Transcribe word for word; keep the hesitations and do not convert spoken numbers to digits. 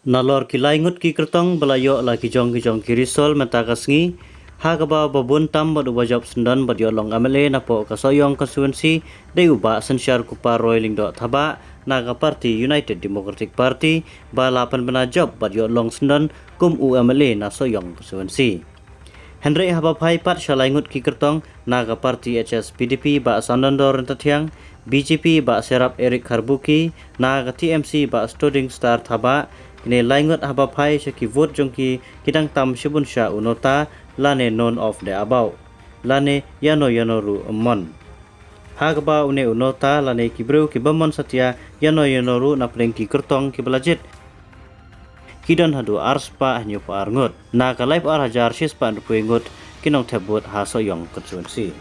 Nalor ki lai ngut ki kyrtong ba la ïoh la ki jong ki jong ki risol mynta ka sngi, ha kaba ba bun tam bad uba jop syndon bad ïoh long M L A napoh ka Sohiong constituency dei u Bah Synshar Kupar Roy Lyngdoh Thabah na ka party United Democratic Party, ba la pynbna jop bad ïoh long syndon kum u M L A na Sohiong constituency. Hynrei haba phai pat sha lai ngut ki kyrtong, na ka party H S P D P Bah Sandondor Ryntathiang, B J P Bah Serap Eric Kharbuki, na ka T M C Bah Stoding Star Thabah, kine lai ngut haba phai sha ki vote jong ki, ki dang tam shibun sha u nota lane none of the above, lane ïano ïano ruh ym mon. Ha kaba une u nota lane ki briew ki bym mon satia ïano ïano ruh na pdeng ki kyrtong kiba la jied, ki don haduh ar spah hynñiewphew ar ngut na ka laiphew ar hajar shi spah hynriewphew ngut ki nongthep vote ha Sohiong constituency.